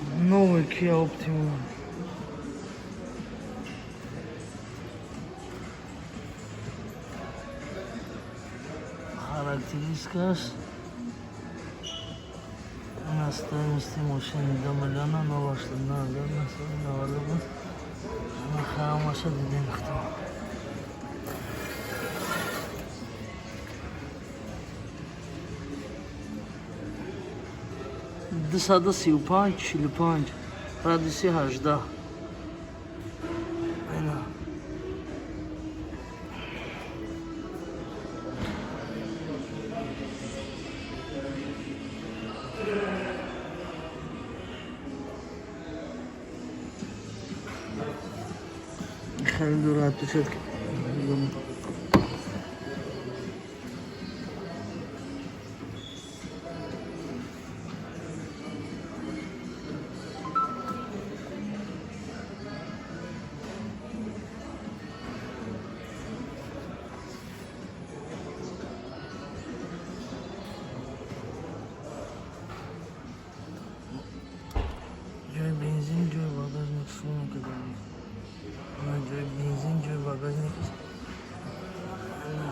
Новый Kia Optima. Характеристикаш на стоимости мошини 2 миллиона 089 999. Ҳамаша дидем хто. 235 45, радиуси 18. Ина. Хеле дур отпечатки. Ҷои бензин, ҷои багажник сумка дорем. Ана ҷои бензин, ҷои багажник. Ана.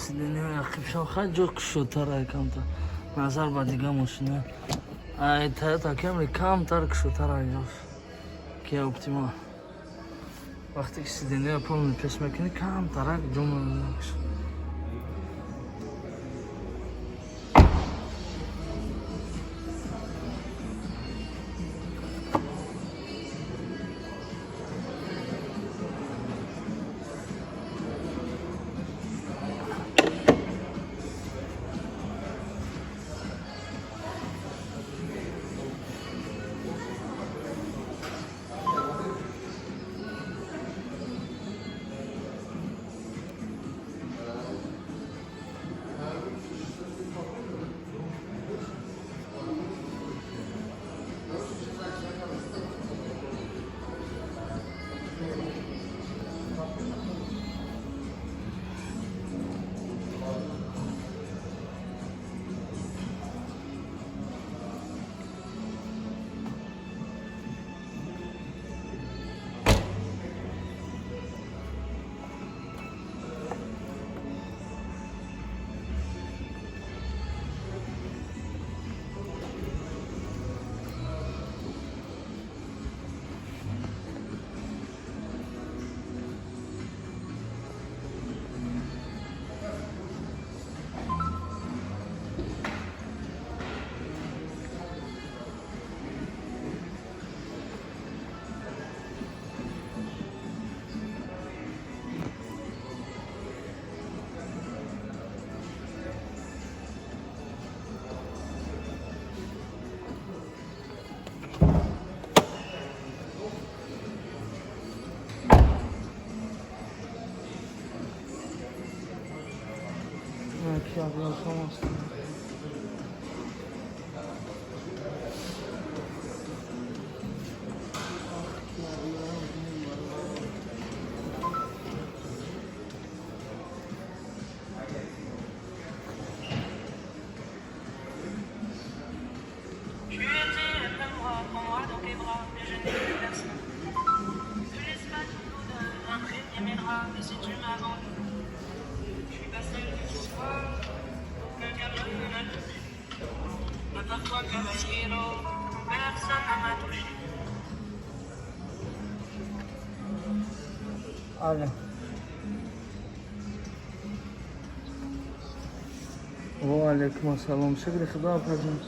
Сиденьяи ақибшон хай ҷо кушодтара камтар назар ба дига мошина. Ай Toyota Camry камтар кушодтара ҷош. Kia Optima. Вақте ки сиденьяро полный пеш мекунӣ, камтарак ҷо мемонад. Kia аст. Tu étais après moi, prends-moi dans tes bras, mais je n'ai plus personne. Ne laisse pas ton odeur imprégner mes draps, et si tu m'abandonnes, je suis pas celle que tu vois, aucun câble ne m'a touché. À part toi, caballero, personne ne m'a touché. Алло. Ва алейкум ассалом. Шукри Худо, апаҷон.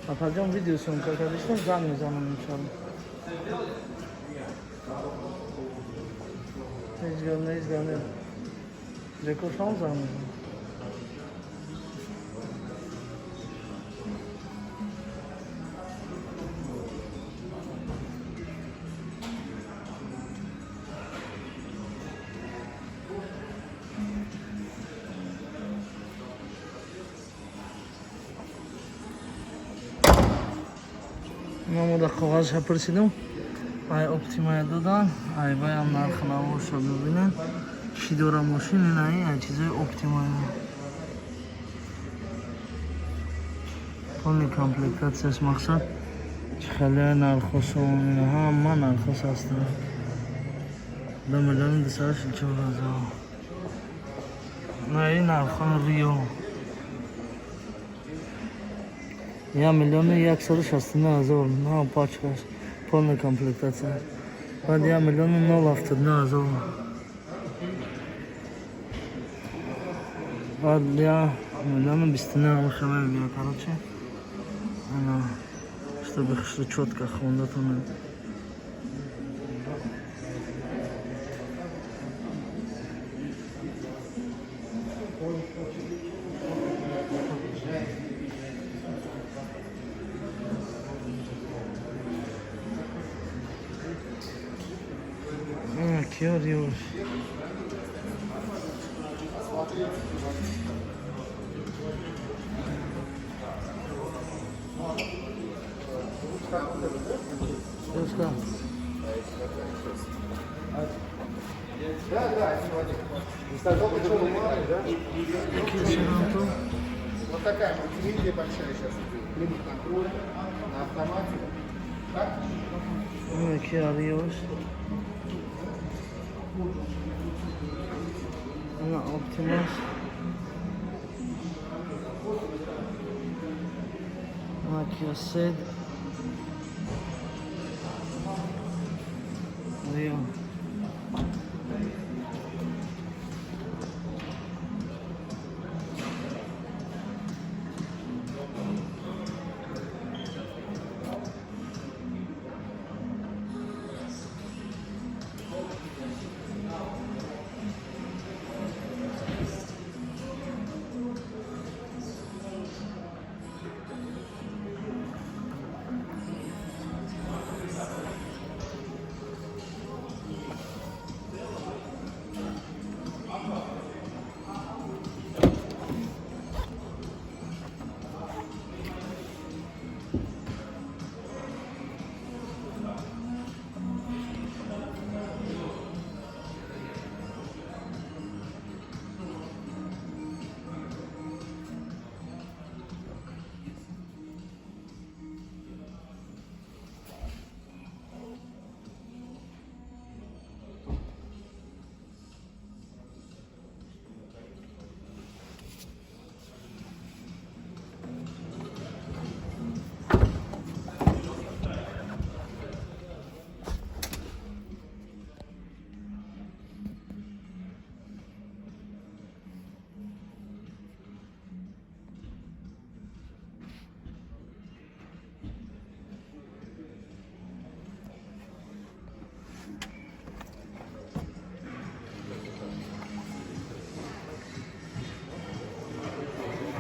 Апаҷон, видео съёмка кардистам, занг мезанам, иншалло. Ҳеҷ гап не, ҳеҷ гап не. Рекордшам занг мезанам. Ма дар коғазша пурсидам, ай Оптимая додан, ай баям нархи навоша бибинен, чӣ дора мошин. Инаи ай чизои Оптимая, полный комплектация ш. Мақсад, чӣ хеле нархосон, ҳама нархос ҳастанд. 2 244 000. Наи нархон Рио 1 169 000, на пачкаш, полная комплектация. Баъд 1 071 000. Баъд 1 029 000 хеле бия. Короче, ана, чтобы хушрӯ чётко хондатонед. Киа Риош. Девушка. Да, Kia Sorento. Вот такая мультимедиа большая сейчас идет. Климат-контроль на автомате. Так? Kia Rioш. Ана Оптимас. Ана Kia Ceed. Rio.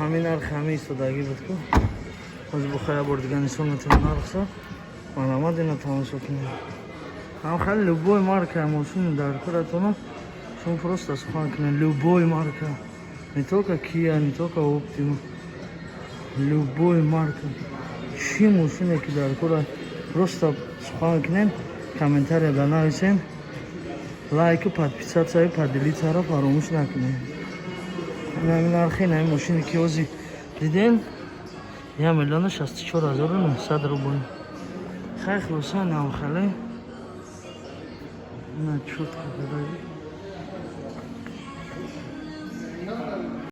Ҳамин нарх ҳамин истодагӣ буд ку. Ҳозир бухоя бор дига нишон метавон нархса. Марҳамат, ина тамошо кунед. Ҳам хеле любой марка мошини дар куратона шумо просто сухан кунед. Любой марка, не только Kia, не только Optima, любой марка, чӣ мошине ки дар кура, просто сухан кунед, комментария да нависен, лайку, подписаться ю поделиться ро фаромӯш накунед. Ҳамин нархи ин мошине ки ҳозир дидем, 1 064 900 рубл. Хай, хулоса, намхале на чётко кадаги.